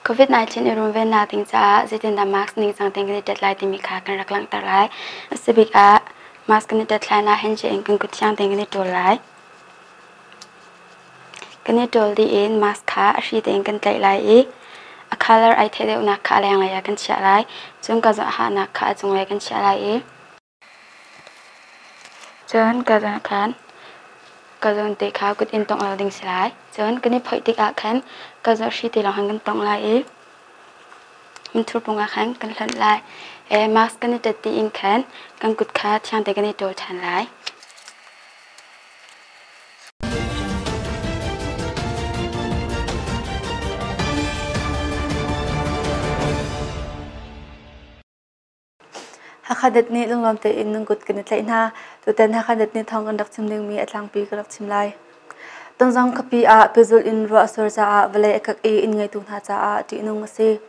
COVID-19 i runvennak ding caah zeitindah mask ningcang tein kan i tet lai timi kha kan rak langhter lai. A si bik ah mask kan i tet hlan ah handshake in kan kut thiang tein kan i ṭawl lai. Kan i ṭawl dih in mask kha a hri tein kan tlaih lai i a colour ai theih deuhnak kha a lenglei ah kan chiah lai. Cun ka hahnak kha a cunglei kan chiah lai i Cun ka zawn khan ka zawn te kha kut in tongh lo ding si lai. Cun kan i phoih tikah khan ka zawn hri te lawng khan kan tongh lai i minthur pung ah khan kan hlonh lai. Mask kan i ṭet dih in khan kan kut kha thiang tein kan i ṭawl ṭhan lai. Hakha dat nih lunglawm tein nan kut kan i tlaih hna. Tutan Hakha dat nih thawng kan rak chim dingmi a tlangpi ka rak chim lai. Tonzang khuapi ah pehzulh in ruah a sur caah vawlei a kak i inn ngeitu hna caah ṭihnung a si.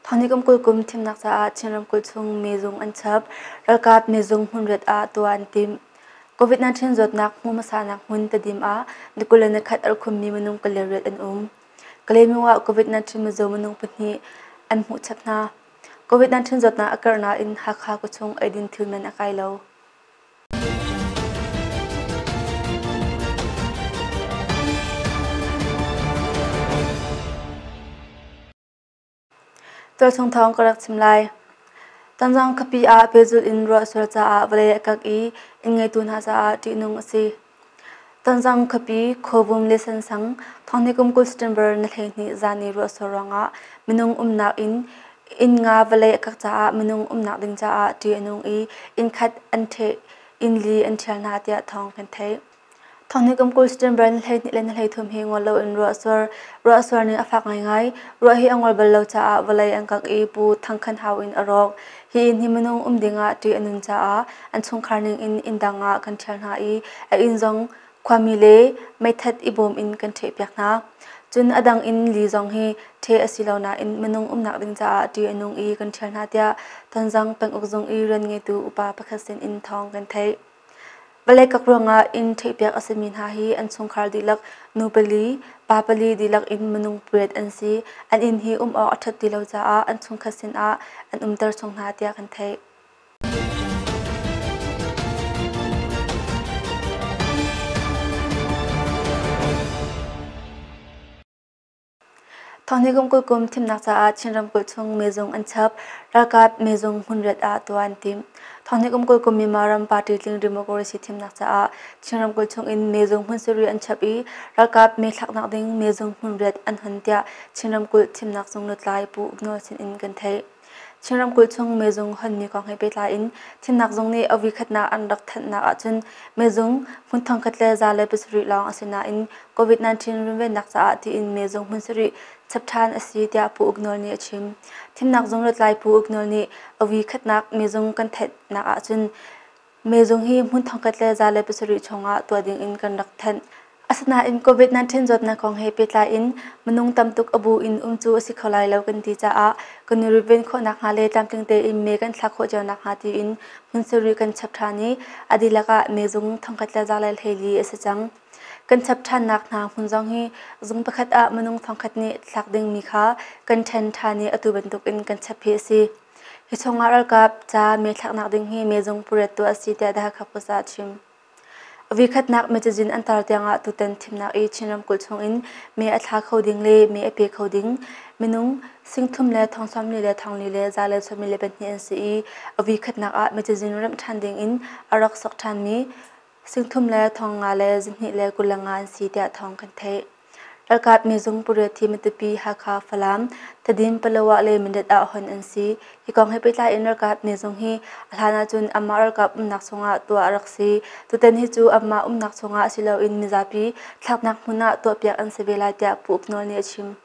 Thawngnih kum 20 kum thimnak caah Chin ramkulh chung mezung an chap. Ralkap mezung hmunriat ah tuah an timh. COVID-19 zawtnak hmuh hmasanak hmun Tedim ah ni 21 a khummi minung 28 an um. Kalaymyo ah COVID-19 mizaw minung pahnih an hmuh chap hna. COVID-19 zawtnak a karh nain Hakha khuachung eidin thil man a kai lo. Tualchung thawng ka rak chim lai. Tonzang khuapi ah pehzulh in ruah sur caah vawlei a kak i inn ngeitu hna caah ṭihnung a si. Tonzang khuapi Khuavum le Sansang thonghnih kum 20 September ni 12 zan i ruahsur ruangah minung umnak inn inn nga vawlei a kak caah minung umnak ding caah ṭih a nung i inn khat an ṭheh inn li an ṭhial hna tiah thawng kan theih. Thonghnih kum 20 September ni 12 le ni 13 hi ngol loin ruahsur ruahsur ning a fak ngaingai. Ruah hi a ngol bal lo caah vawlei an kak i Pu Thang Khan Hau in a rawk. Hi inn hi minung um dingah ṭih a nun caah an chungkhar ningin inn dang ah kan ṭhial hna i a inn zong khuami le meithat i bawm in kan ṭhehpiak hna. Cun a dang inn li zong hi ṭheh a si lo nain minung umnak ding caah ṭih a nung i kan ṭhial hna tiah Tonzang penguk zung i rian ngeitu upa pakhat sin in thawng kan theih. Vawlei kak ruangah inn ṭhehpiak a simi hna hi an chungkhar dihlak nu pali, pa pali dihlak in minung pariat an si. An inn hi um awk a ṭhat ti lo caah an chungkhat sinah an umter chung hna tiah kan theih. Thawngnih kum 20 kum thimnak caah Chin ramkulh chung mezung an chap. Ralkap mezung hmunriat ah tuah an timh. Thawngnih kum 20 kum Myanmar ram party tling democracy thimnak caah Chin ramkulh chung in mezung hmun sarih an chap i ralkap me thlaknak ding mezung hmunriat an hon tiah Chin ramkulh thimnak zung lutlai Pu Uk Nawl sin in kan theih. Chin ramkulh chung mezung honmi kong he pehtlai in thimnak zung nih a voikhatnak an rak thanhnak ahcun mezung hmun 1107 lawng a si nain COVID-19 runvennak caah tiin mezung hmun sarih chap ṭhan a si tiah Pu Uk Nawl nih a chim. Thimnak zung lutlai Pu Uk Nawl nih a voikhatnak mezung kan thanhnak ahcun Mezung hi hmun 1107 chungah tuah dingin kan rak thanh. Asinain COVID-19 zawtnak kong he pehtlai in minung tam tuk a bu in um cu a si kho lai lo kan ti caah kan i runven khawh nakhnga le tlamtling tein me kan thlak khawh cio nakhnga tiin hmun sarih kan chap ṭhan i a dihlak ah mezung 1114 a si cang. Kan chap ṭhannak hna hmun zong hi zung pakhat ah minung thongkhat nih thlak dingmi kha kan ṭhen ṭhan i atu bantukin kan chap hi a si. Hi chungah ralkap ca me thlaknak ding hi mezung pariat tuah a si tiah The Hakha Post ah a chim. A voikhatnak mecazin an tar tiangah tutan thimnak i Chin ramkulh chungin me a thla kho ding le me a pe kho ding minung singthum le thongsawmli le thongli le za le sawmli le pahnih an si i a voikhatnak ah mecazin remh ṭhan ding in a rak sok ṭhanmi singthum le thongnga le zahnih le 25 an si tiah thawng kan theih. Ralkap mizung pariat hi Matupi, Hakha, Falam, Tedim, Palawa le Mindat ah hon an si. Hi kong he pehtlai in ralkap mizung hi a hlan ahcun anmah ralkap umnak chungah tuah a rak si. Tutan hi cu anmah umnak chungah si loin mizapi thlaknak hmun ah tuahpiak an si ve lai tiah Pu Uk Nawl nih a chim.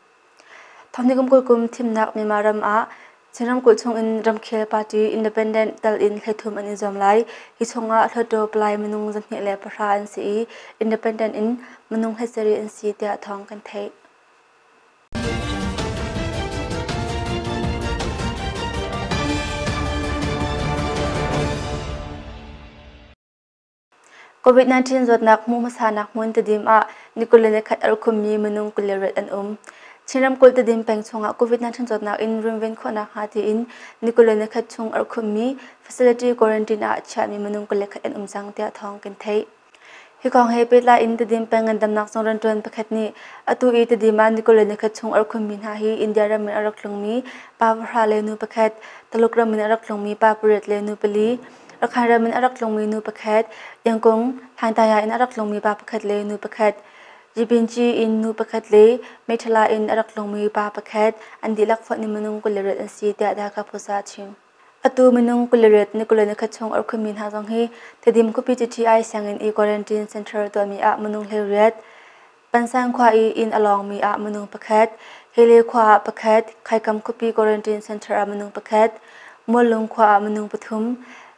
Thawngnih kum 20 kum thimnak Myanmar ram ah Chin ramkulh chungin ramkhel party independent tal in hleithum an i zuam lai. Hi chungah Hluttaw Palai minung 210 an si i independent in minung 17 an si tiah thawng kan theih. COVID-19 zawtnak hmuh hmasanak hmun Tedim ah ni 21 a rak khummi minung 28 an um. Chin ramkulh Tedim peng chungah COVID-19 zawtnak in runven khawhnak hnga tiin ni 21 chung a khummi facility quarantine ah chiahmi minung 21 an um cang tiah thawng kan theih. Hi kong he pehtlai in Tedim peng ngandamnak zung rianṭuan pakhat nih atu i Tedim ah ni 21 chung a khummi hna hi India ram in a rak tlungmi pa pahra le nu pakhat, Taluk ram in a rak tlungmi pa pariat le nu pali, Rakhine ram in a rak tlungmi nu pakhat, Yangkung, Hlaingtaya in a rak tlungmi pa pakhat le nu pakhat, Jibinci in nu pakhat le Meithala in a rak tlungmi pa pakhat an dihlak fonh in minung 28 an si tiah Dhaka Post ah a chim. Atu minung 28 ni 21 chung a khummi hna zong hi Tedim khuapi GTI sianginn i quarantine center tuahmi ah minung 18, Pansang khua i inn a lawngmi ah minung pakhat, Hele khua ah pakhat, Khaikam khuapi quarantine center ah minung pakhat, Muallung khua ah minung pathum,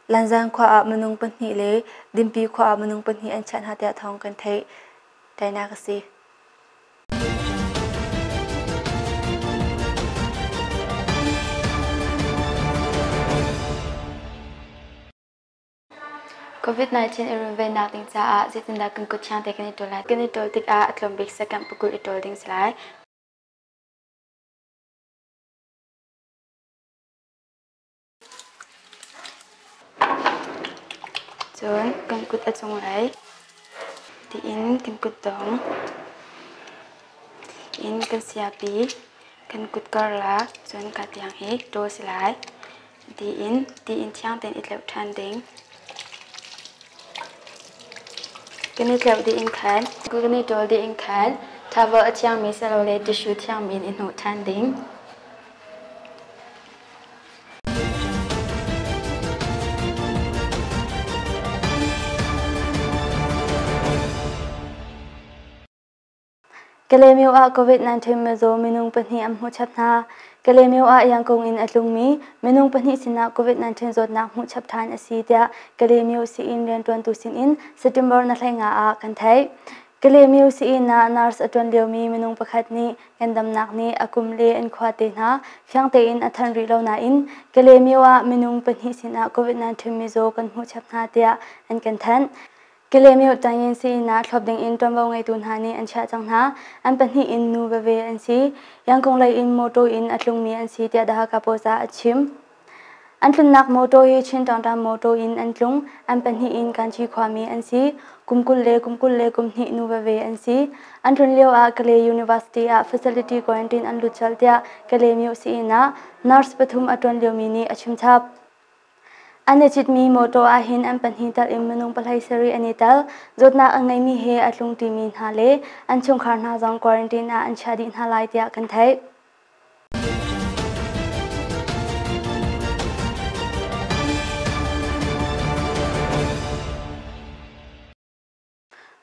Lanzang khua ah minung pahnih le Dimpi khua ah minung pahnih an chiah hna tiah thawng kan theih. Tainak a si. COVID-19 i runvennak ding caah zeitindah kan kut thiang te kan i ṭawl lai? Kan i ṭawl tikah a tlawm bik second pakul i ṭawl ding si lai. Cun kan kut a cunglei tiin kan kutdong in kan siapi kan kut karlak cun ka tiang hi ṭawl si lai. Tiin tiin thiang tein i tleuh ṭhan ding. Kan i tleuh dih in khan kan i ṭawl dih in khan towel a thiangmi silole tissue thiangmi in i hnawh ṭhan ding. Kalaymyo ah COVID-19 mizaw minung pahnih an hmuh chap hna. Kalaymyo ah Yangkung in a tlungmi minung pahnih sinah COVID-19 zawtnak hmuh chap ṭhan a si tiah Kalaymyo sii-inn rianṭuantu sinin September na 15 ah kan theih. Kalaymyo sii-inn ah nurse a ṭuan liomi minung pakhat nih ngandamnak nih a kum le an khua te hna fiang tein a thanh rih lo nain Kalaymyo ah minung pahnih sinah COVID-19 mizaw kan hmuh chap hna tiah an kan thanh. Kalaymyo Tanyin sii-inn ah thlop dingin ṭuanvo ngeitu hna nih an chiah cang hna. An pahnih in nu veve an si. Yangkung lei in mawṭaw in a tlungmi an si tiah The Hakha Post ah a chim. An tlunnak mawṭaw hi Chin Ṭangṭang mawṭaw in an tlung. An pahnih in Kanchi khuami an si. Kum 20 le kum 20 le kum hnih nu veve an si. An tlun lio ah Kalay University ah facility quarantine an lut colh tiah Kalaymyo sii-inn ah nurse pathum a ṭuan liomi nih a chimchap. An i citmi mawṭaw ahhin an pahnih tal in minung 17 an i tel. Zawtnak a ngeimi he a tlungṭimi hna le an chungkhar hna zong quarantine ah an chiah dih hna lai tiah kan theih.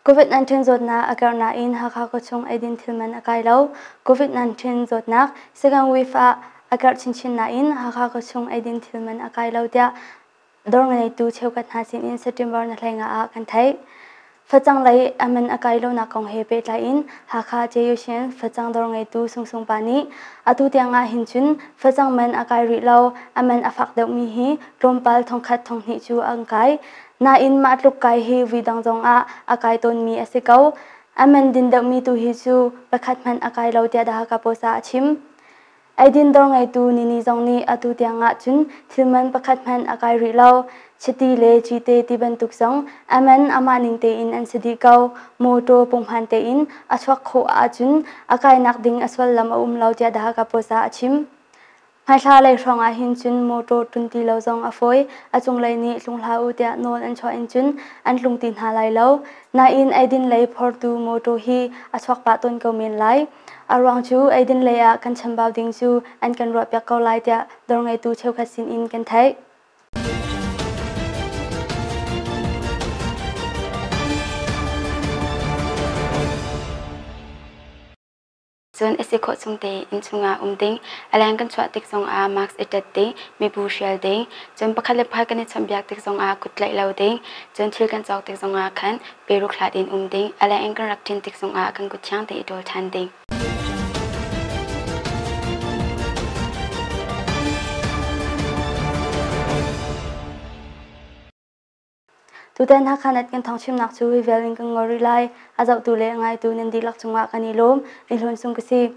COVID-19 zawtnak a karh nain Hakha khuachung eidin thil man a kai lo. COVID-19 zawtnak second wave ah a karh chinchin nain Hakha khuachung eidin thil man a kai lo tiah dawr ngeitu cheukhat hna sinin September na 15 ah kan theih. Facang lei a man a kai lonak kong he pehtlai in Hakha Jeyushin facang dawr ngeitu Sung Sung Pa nih atu tiang ah hin cun facang man a kai rih lo, a man a fak deuhmi hi tlawmpal thongkhat thonghnih cu an kai. Nain mah tluk kai hi vui dang zongah a kai tawnmi a si ko. A man din deuhmi tu hi cu pakhat hmanh a kai lo tiah The Hakha Post ah a chim. Eidin dawr ngeitu Nini zong nih atu tiang ah cun thilman pakhat hmanh a kai rih lo. Chiti le cite ti bantuk zong a man amah ning tein an si dih ko. Mawtaw punghman tein a chuak khawh ahcun a kainak ding a suallam a um lo tiah The Hakha Post ah a chim. Hmaithla lei hrawng ah hin cun mawtaw tlun ti lo zong a fawi. A cunglei nih tlung hlah u tiah nawl an chuah in cun an tlung ti hna lai lo. Nain eidin lei phortu mawtaw hi a chuak pah tawn ko men lai. A ruang cu eidin lei ah kan chambau ding cu an kan ruahpiak ko lai tiah dawr ngeitu cheukhat sinin kan theih. Cun a si khawh chung tein innchung ah um ding, a leng kan chuah tik zongah mask i ṭet ding, mibu hrial ding, cun pakhat le pakhat kan i chawnhbiak tik zongah kut tlaih lo ding, cun thil kan cawk tik zongah khan peruk hlat in um ding, a leng in kan rak ṭin tik zongah kan kut thiang tein i ṭawl ṭhan ding. Tutan Hakha Net kan thawngchimnak cu hi vial in kan ngol rih lai. A zohtu le a ngaitu nan dihlak cungah kan i lawm. Ni Hlawn Sung ka si.